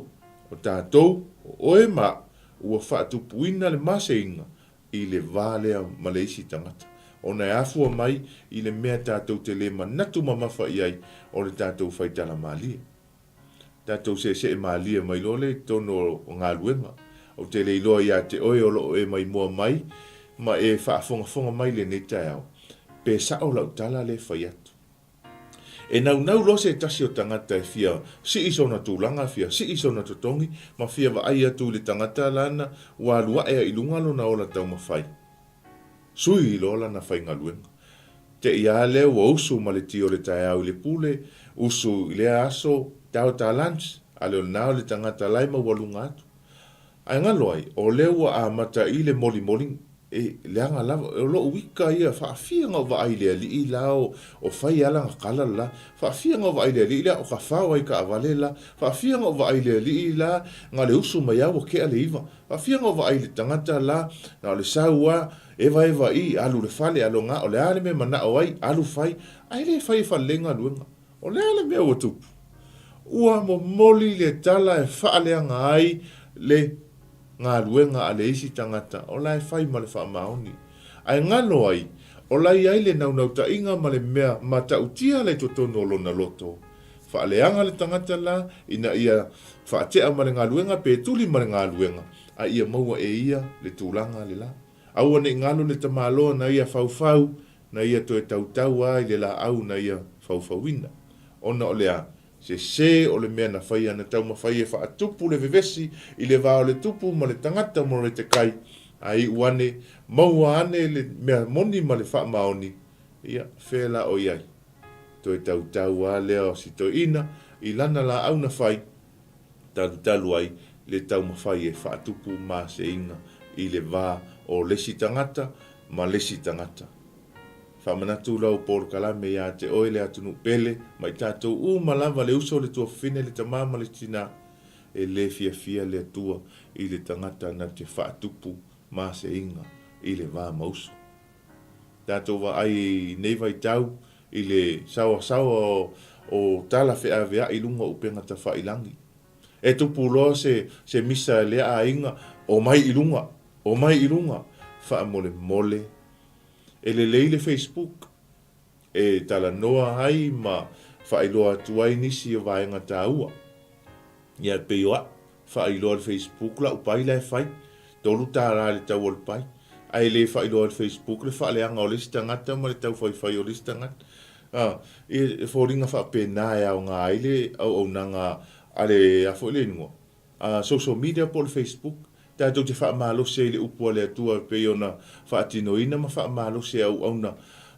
o tatou, o oe ma aʻu, ua faatupuina le maseiga i le va lea ma le isi tagata, ona e afua mai i le mea tatou te le manatu mamafa i ai o le tatou faitala malie. Tatou seesee malie mai loa lea i totonu o galuega. Ou te le iloa ia te oe o lo o e maimoa mai ma e faafogafoga mai i lenei taeao, pe sao lau tala lea e fai atu. E naunau loa se tasi o tagata e fia sii sona tulaga, fia sii sona totogi, ma fia vaai atu i le tagata lana ua alu ae ai i luga lona ola taumafai. Sui loa lana faigaluega. Te i a lea ua usu ma le ti o le taeao i le pule, usu i lea aso, tao ta lunch, a le o lena o le tagata la e maualuga atu. Ae galo ai, o lea ua amata i le molimoli, e leaga lava, o lou ika ia, faafia na ou vaai i le alii la o, o fai a lana kala la, faafia na ou vaai i le alii lea o ka fao ai taavale la, faafia na ou vaai i le alii la na le usu mai a ua tea le iva, faafia na ou vaai i le tagata la na o le sau a evaeva i, alu i le fale, alo na, o le a le mea e manao ai, alu fai, ae le fai e faalelei galuega. O le a le mea ua tupu? Ua momoli le tala e faaleaga ai le galuega a le isi tagata o la e fai ma le faamaoni. Ae galo ai, o la i ai le naunautaiga ma le mea matautia la i totonu o lona loto. Faaleaga le tagata la ina ia faatea ma le galuega pe tuli ma le galuega, a ia maua e ia le tulaga le la. Aua ne i galo le tamaloa na ia faufau, na ia toe tautau a i le laau na ia faufauina. Ona o le a? Sese o le mea na faia na taumafai e faatupu le vevesi i le va o le tupu ma le tagata Moretekai, a iu ane, maua ane le mea moni ma le faamaoni, ia, fea la o i ai? Toe tautau a lea o si toeaina i lana laau na fai, talutalu ai le taumafai e faatupu maseiga i le va o le isi tagata ma le isi tagata. Faamanatu lau polokalame ia te oe le atunuu pele ma i tatou uma lava le uso le tuafafine le tama ma le tina e le fiafia le Atua i le tagata na te faatupu maseiga i le va ma uso. Tatou vaai i nei vaitau i le saoasaoa o tala feaveai i luga o upega tafailangi. E tupu loa se se misa e lea aiga, omai i luga, omai i luga, faamolemole. E lelei le Facebook e talanoa ai ma faailoa atu ai nisi o vaega taua. Ia e pei o au, faailoa i le Facebook lau pai la e fai, $3 le tau o le pai. Ae le faailoa i le Facebook le faaleaga o le isi tagata ma le taufaifai o le isi tagata. A, e foliga faapena e aoga ai le auaunaga a le, a foi le igoa, a social media po o le Facebook, tatou te faamalosi ai i le upu a le Atua e pei ona faatinoina ma faamalosi e auauna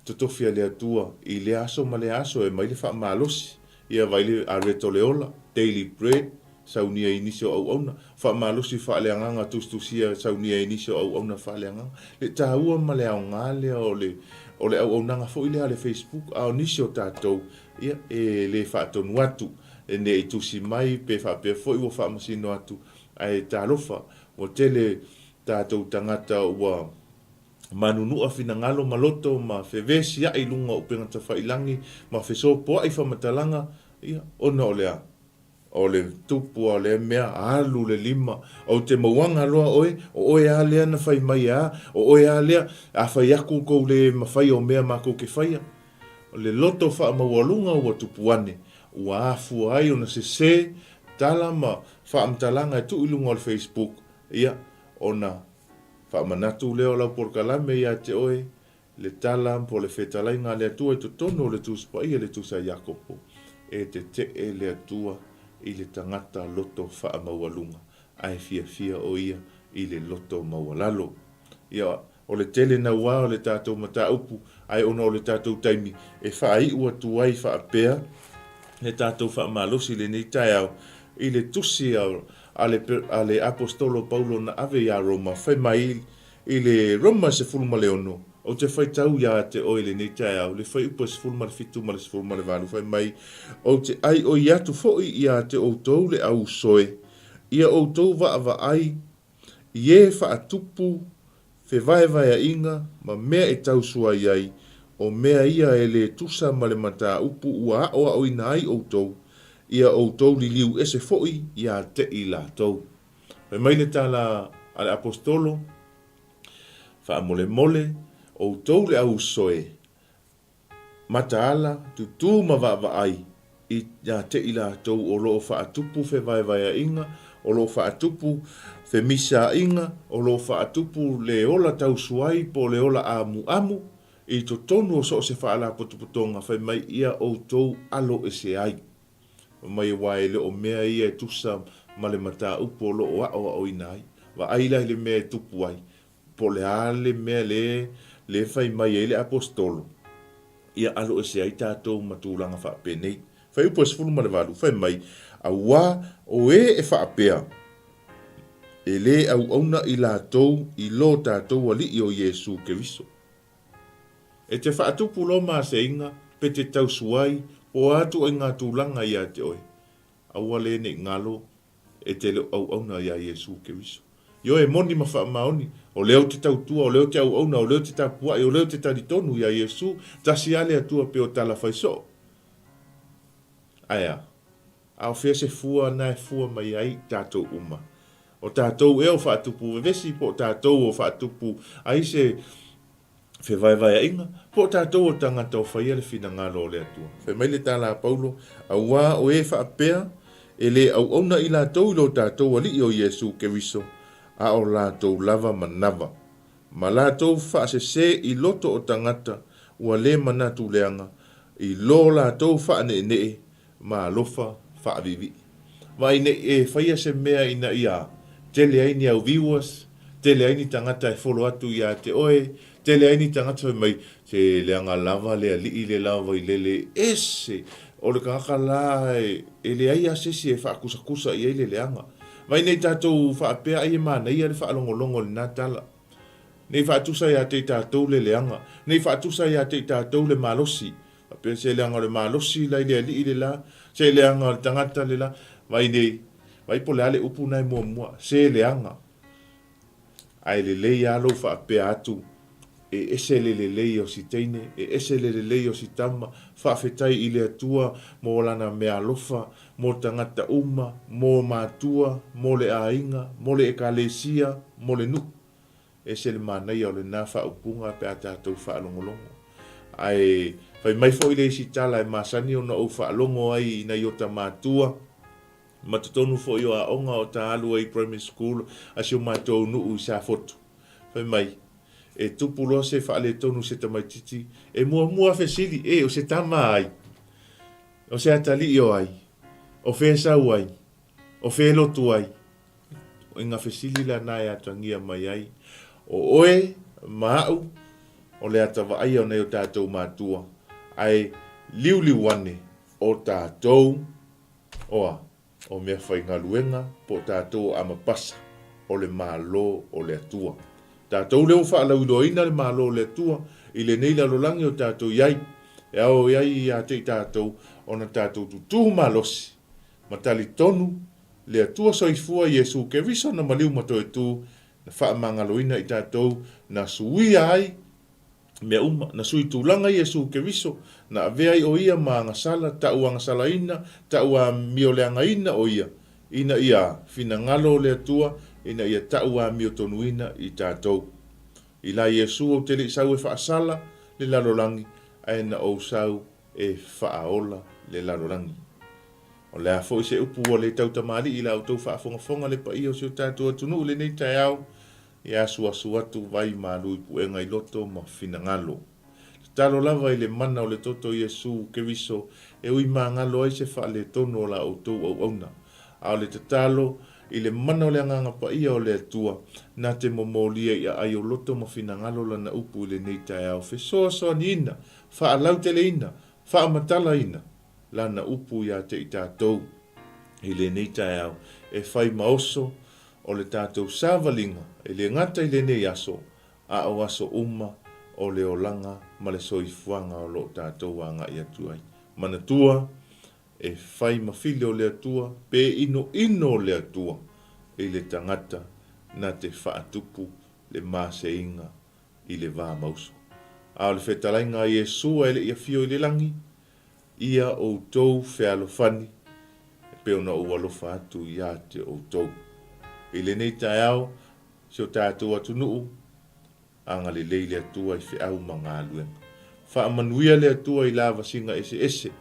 totofi a le Atua i lea aso ma lea aso e aumai le faamalosi. Ia vai le Areto le Ola, Daily Bread, saunia i nisi o auauna, faamalosi faaleagaga tusitusia saunia i nisi o auauna faaleagaga. Le taua ma le aoga lea o le o le auaunaga foi lea a le Facebook, a o nisi o tatou, ia, e le faatonu atu, ne i tusi mai pe faapea foi ua faamasino atu, ae talofa, ua tele tatou tagata ua Manunua finagalo ma loto ma fevesiaʻi i luga o upega tafailangi ma fesopoaʻi faamatalaga, ia, ona o le a? O le tupu a o lea mea, alu le lima, ou te mauaga loa oe, o oe a lea na fai mai a, o oe a lea, a fai aku kou le mafai o mea makou ke faia. O le loto faamaualuga ua tupu ane, ua afua ai ona sese tala ma faamatalaga e tuu i luga o le Facebook, ia, ona Faamanatu lea o lau polokalame ia te oe, le tala po o le fetalaiga a le Atua i totonu o le Tusi Paia le Tusi a Iakopo, e tetee le Atua i le tagata loto faamaualuga, ae fiafia o ia i le loto maualalo. Ia, o le tele naua o le tatou mataupu, ae ona o le tatou taimi, e faaiu atu ai faapea le tatou faamalosi i lenei taeao i le Tusi a a le, a le Aposetolo Paulo na ave iā Roma, fai mai i le Roma 16, Ou te faitau iā te oe i lenei taeao, le fuaiupu e 17 ma le 18, fai mai, Ou te ʻaiʻoi atu foi iā te ʻoutou le ʻausoe, ia ʻoutou vaavaai i e faatupu fevaevaeaʻiga ma mea e tausuai ai, o mea ia e lē tusa ma le mataupu ua aʻoaʻoina ai ʻoutou, ia ʻoutou liliu ese foi iā te i latou. Fai mai le tala a le Aposetolo, Faamolemole ʻoutou le ʻausoe, Mataala, tutū ma vaavaai i ia te i latou o lo o faatupu fevaevaeaiga, o lo o faatupu femisaaʻiga, o lo o faatupu le ola tausuai po o le ola amuamu i totonu o so o se faalapotopotoga fai mai ia outou alo ese ai. Fai mai aua e le o mea ia e tusa ma le mataupu o lo o aʻoaʻoina ai. Vaai la i le mea e tupu ai, Po o le a le mea le le fai mai ai le Aposetolo, ia alo ese ai tatou ma tulaga faapenei. Fuaiupu e 18, fai mai, Auā o e e faapea, e lē auauna i latou i lo tatou Alii o Iesu Keriso. E te faatupu loa maseiga, pe te tausuai, po o a ituaiga tulaga ia te oe, aua le ne i galo e te le o auauna iā Iesu Keriso. Ioe, e moni ma faamaoni, o lea ou te tautua, o lea ou te auauna, o lea ou te tapuaʻi, o lea ou te talitonu iā Iesu, tasi lava le Atua pei o tala fai soo. Ae a? A o fea se fua na e fua mai ai tatou uma? O tatou ea o faatupu vevesi po o tatou o faatupu ai se fevaevaeaiga, po o tatou o tagata o faia le finagalo o le Atua? Fai mai le tala a Paulo, Auā o e faapea, e lē auauna i latou i lo tatou Alii o Iesu Keriso, a o latou lava manava, ma latou faasesē i loto o tagata ua lē manatu leaga, i lo latou faaneenee ma alofa faaviivii. Vaai nei e faia se mea ina ia tele ai ni au viewers, tele ai ni tagata e follow atu ia te oe, tele ai ni tagata fai mai, se leaga lava le alii le la o Vailele, ese! O le tagata la e leai lava se isi e faakusakusa i ai le leaga. Vaai nei tatou faapea ai e manaia le faalogologo i lena tala. Nei faatusa ia te i tatou le leaga, nei faatusa ia te i tatou le malosi. Faapea se leaga o le malosi la i le alii le la, se leaga o le tagata le la. Vaai nei, vaai po o le a le upu na e muamua, se leaga. Ae lelei lava lou faapea atu, e ese le lelei o si teine, e ese le lelei o si tama, faafetai i le Atua mo lana meaalofa, mo tagata uma, mo matua, mo le aiga, mo le ekalesia, mo le nuu. Ese le manaia o lena faaupuga pe a tatou faalogologo. Ae fai mai foi le isi tala e masani ona ou faalogo ai i nai ota matua, ma totonu foi o aoga o ta alu ai i primary school a si o matou nuu i Safotu. Fai mai, e tupu loa se faaletonu i se tamaititi, e muamua fesili, E, o se tama a ai? O se atalii o ai? O fea sau ai? O fea lotu ai? O inga fesili la na e atagia mai ai, o oe ma au, o le ata vaaia o nai o tatou matua, ae liuliu ane o tatou, oa, o meafaigaluega po o tatou o amapasa o le Malo o le Atua. Tatou lea ua faalauiloaina le Malo o le Atua i lenei lalolagi o tatou i ai, e ao ai ia te i tatou ona tatou tutū malosi ma talitonu le Atua Soifua Iesu Keriso na maliu ma toe tū, na faamagaloina i tatou, na suia ai mea uma, na sui tulaga Iesu Keriso, na avea ai o Ia ma agasala, ta'u agasalaina, ta'u amioleagaina o Ia, ina ia finagalo o le Atua, ina ia ta'u amiotonuina i tatou. I la Iesu ou te le i sau e fa'asala le lalolagi, ae na ou sau e fa'aola le lalolagi. O le a foi se upu ua le tautamalii i la outou faafogafoga le paia o si o tatou atunuu i lenei taeao, Ia asuasu atu vai malu i puega i loto ma finagalo. Tatalo lava i le mana o le toto Iesu Keriso e ui magalo ai se faaletonu o la outou auauna. A o le tatalo i le mana o le Agaga Paia o le Atua, na te momolia i aai o loto ma finagalo lana upu i lenei taeao fesoasoaniina, faalauteleina, faamatalaina lana upu ia te i tatou i lenei taeao e fai ma oso o le tatou savaliga e le gata i lenei aso, a o aso uma o le olaga ma le soifuaga o lo o tatou agai atu ai. Manatua, e fai ma fili o le Atua pe inoino o le Atua i le tagata na te faatupu le maseiga i le va mauso. A o le fetalaiga a Iesu a e le i afio i le lagi, Ia outou fealofani, e pei ona ou alofa atu ia te outou. I lenei taeao, si o tatou atunuu, agalelei le Atua i feau ma galuega. Faamanuia le Atua i lavasiga eseese.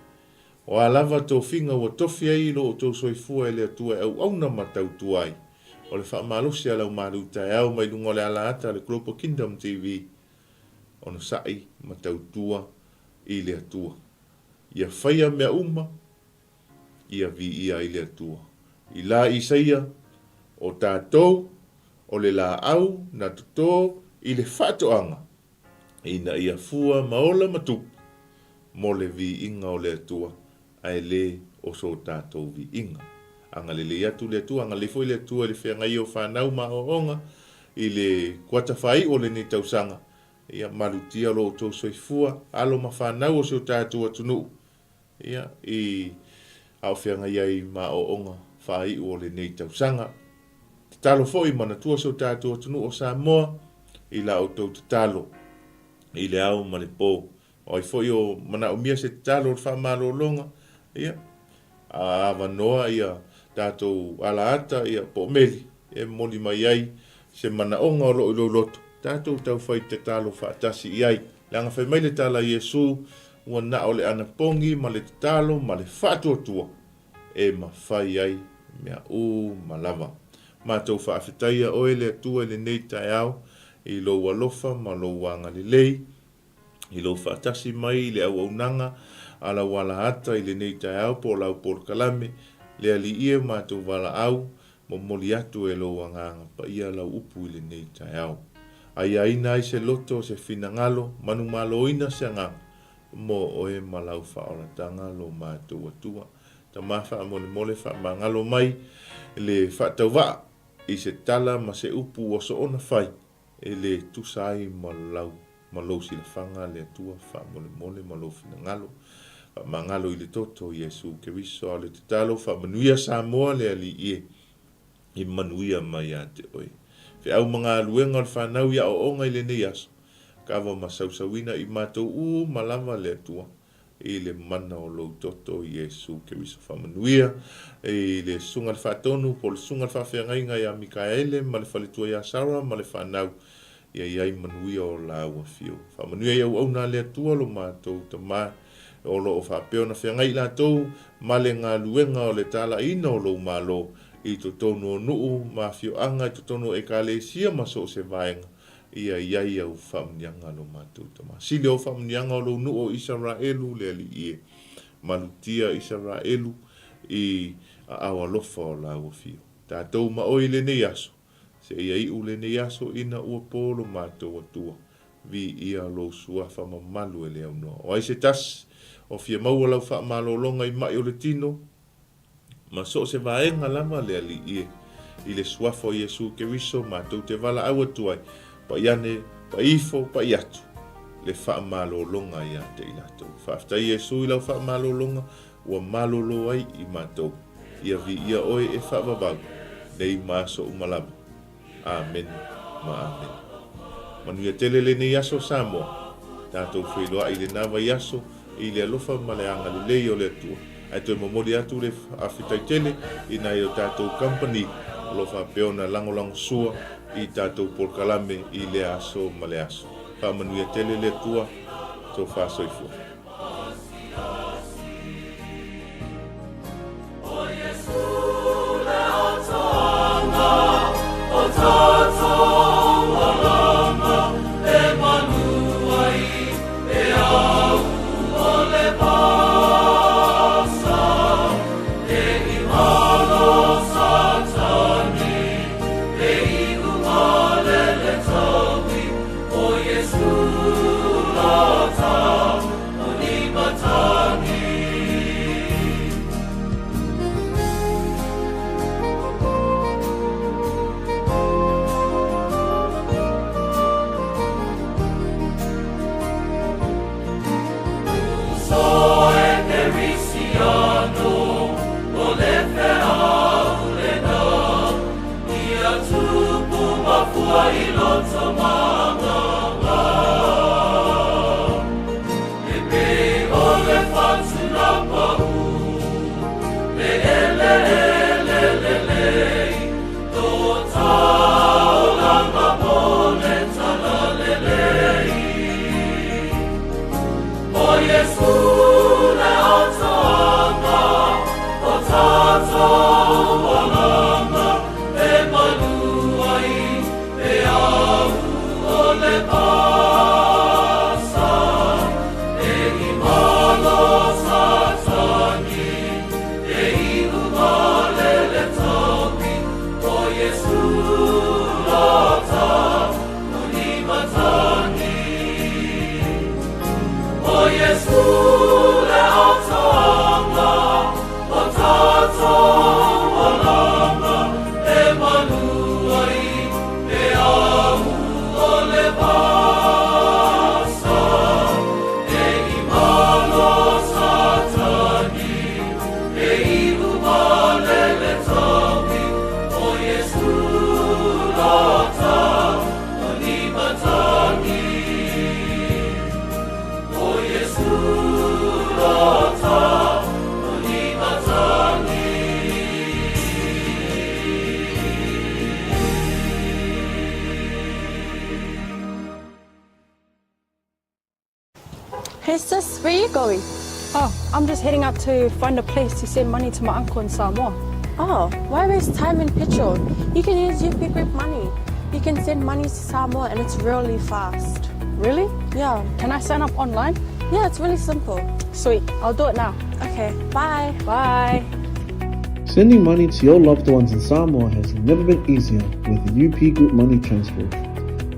O a lava tofiga ua tofi ai i lo outou soifua e le Atua e auauna ma tautua ai. O le faamalosi a lau malu taeao mai luga o le alaata a le Global Kingdom TV, onosai ma tautua i le Atua. Ia faia mea uma, ia viia ai le Atua. I la Isaia, O tatou, o le laau na toto i le faatoaga, ina ia fua ma ola ma tupu, mo le viiga o le Atua, ae le o so tatou viiga. Agalelei atu le Atua, agalelei foi le Atua i le feagai o fanau ma aoaoga i le kuata faaiu o lenei tausaga, Ia malutia lo outou soifua, alo ma fanau o si o tatou atunuu, ia, i a o feagai ai ma aoaoga faaiu o lenei tausaga. Tatalo foi, manatua si o tatou atunuu o Samoa i la outou tatalo i le ao ma le po. O ai foi o manaomia se tatalo o le faamalologa, ia, A avanoa ia tatou alaata ia po o meli e momoli mai ai se manaoga o lo o i lou loto, tatou taufai tatalo faatasi i ai. Leaga fai mai le tala a Iesu, Ua na o le anapogi ma le tatalo ma le faatuatua e mafai ai mea uma lava. Matou faafetaia oe le Atua i lenei taeao i lou alofa ma lou agalelei, i lou faatasi mai i le auaunaga a lau alaata i lenei taeao po o lau polokalame, le Alii e matou valaau, momoli atu e lou Agaga Paia lau upu i lenei taeao. Aiaina ai se loto, se finagalo, manumaloina se agaga, mo oe ma lau faaolataga lo matou Atua. Tama faamolemole faamagalo mai le faatauvaa i se tala ma se upu ua soona fai, E le tusa ai ma lau ma lou silafaga le Atua faamolemole ma lou finagalo. Faamagalo i le toto o Iesu Keriso a o le tatalo faamanuia Samoa le Alii e i manuia mai ia te oe. Feau ma galuega o le fanau i aoaoga i lenei aso, kava ma sausauina i matou uma lava le Atua i le mana o lou toto Iesu Keriso. Faamanuia i le Susuga i le Faatonu po o le Susuga i le Faafeagaiga ia Mikaele ma le faletua ia Sara ma le fanau ia i ai manuia o lāua afio. Faamanuia i auauna a le Atua lo matou Tama o lo o faapea ona feagai i latou ma le galuega o le talaiina o lou Malo i totonu o nuu ma afioaga i totonu o Ekalesia ma so o se vaega Ia i ai au faamanuiaga lo matou Tama. Sili au faamanuiaga o lou nuu o Isaraelu le Alii e. Malutia Isaraelu i aao alofa o lāua fio. Tatou ma oe i lenei aso, seia iu lenei aso ina ua po lo matou Atua. Viia lou suafa mamalu e le aunoa. O ai se tasi o fia maua lau faamalologa i maʻi o le tino? Ma so o se vaega lava le Alii e, i le Suafa o Iesu Keriso matou te valaau atu ai, pai ane, pai ifo, pai atu, le faamalologa ia te i latou. Faafetai Iesu i lau faamalologa ua malolo ai i matou. Ia viia oe e faavavau, nei ma aso uma lava. Amene ma amene. Manuia tele lenei aso Samoa. Tatou feiloai i lena vaiaso i le alofa ma le agalelei o le Atua. Ae toe momoli atu le faafetai tele i nai o tatou company o lo o faapea ona lagolagosua i tatou polokalame i lea aso ma le aso. Faamanuia tele le Atua. Tofa soifua. Hey sis, where are you going? Oh, I'm just heading out to find a place to send money to my uncle in Samoa. Oh, why waste time and petrol? You can use UP Group Money. You can send money to Samoa and it's really fast. Really? Yeah. Can I sign up online? Yeah, it's really simple. Sweet, I'll do it now. Okay, bye. Bye. Sending money to your loved ones in Samoa has never been easier with UP Group Money Transfer.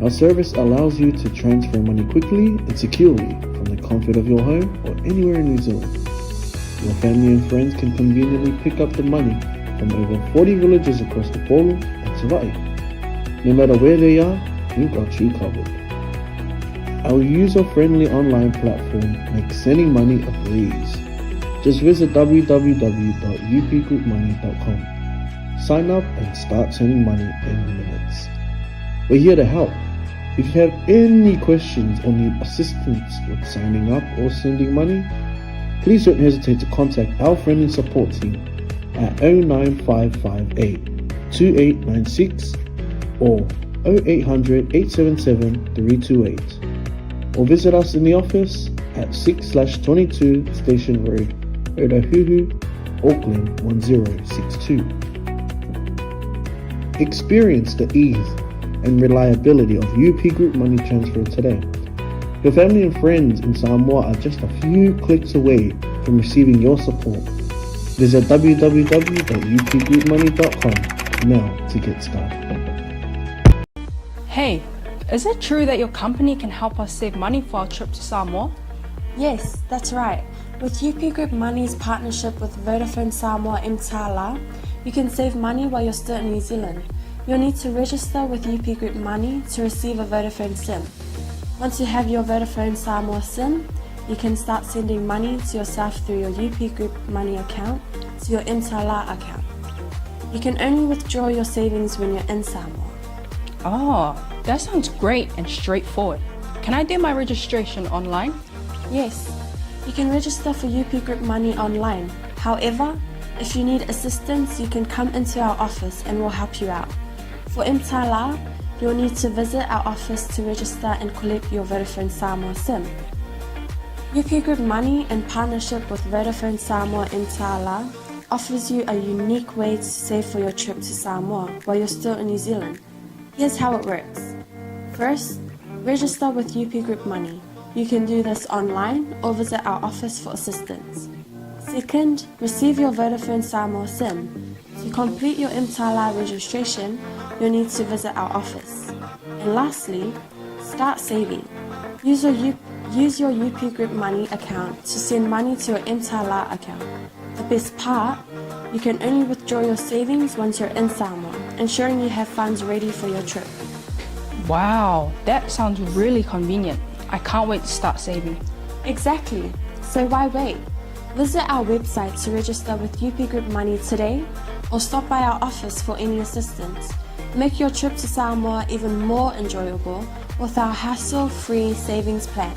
Our service allows you to transfer money quickly and securely from the comfort of your home or anywhere in New Zealand. Your family and friends can conveniently pick up the money from over 40 villages across the Polo and Savai'i. No matter where they are, we've got you covered. Our user-friendly online platform makes sending money a breeze. Just visit www.upgroupmoney.com. Sign up and start sending money in minutes. We're here to help. If you have any questions or need assistance with signing up or sending money, please don't hesitate to contact our friendly support team at 09558 2896 or 0800 877 328 or visit us in the office at 6/22 Station Road, Otahuhu, Auckland 1062. Experience the ease and reliability of UP Group Money Transfer today. Your family and friends in Samoa are just a few clicks away from receiving your support. Visit www.upgroupmoney.com now to get started. Hey, is it true that your company can help us save money for our trip to Samoa? Yes, that's right. With UP Group Money's partnership with Vodafone Samoa Mtala, you can save money while you're still in New Zealand. You'll need to register with UP Group Money to receive a Vodafone SIM. Once you have your Vodafone Samoa SIM, you can start sending money to yourself through your UP Group Money account to your Mtala account. You can only withdraw your savings when you're in Samoa. Oh, that sounds great and straightforward. Can I do my registration online? Yes, you can register for UP Group Money online. However, if you need assistance, you can come into our office and we'll help you out. For Mtala, you'll need to visit our office to register and collect your Vodafone Samoa SIM. UP Group Money, in partnership with Vodafone Samoa Mtala, offers you a unique way to save for your trip to Samoa while you're still in New Zealand. Here's how it works. First, register with UP Group Money. You can do this online or visit our office for assistance. Second, receive your Vodafone Samoa SIM. To complete your Mtala registration, you'll need to visit our office. And lastly, start saving. Use your, U- use your UP Group Money account to send money to your Mtala account. The best part, you can only withdraw your savings once you're in Samoa, ensuring you have funds ready for your trip. Wow, that sounds really convenient. I can't wait to start saving. Exactly. So why wait? Visit our website to register with UP Group Money today or stop by our office for any assistance. Make your trip to Samoa even more enjoyable with our hassle free savings plan.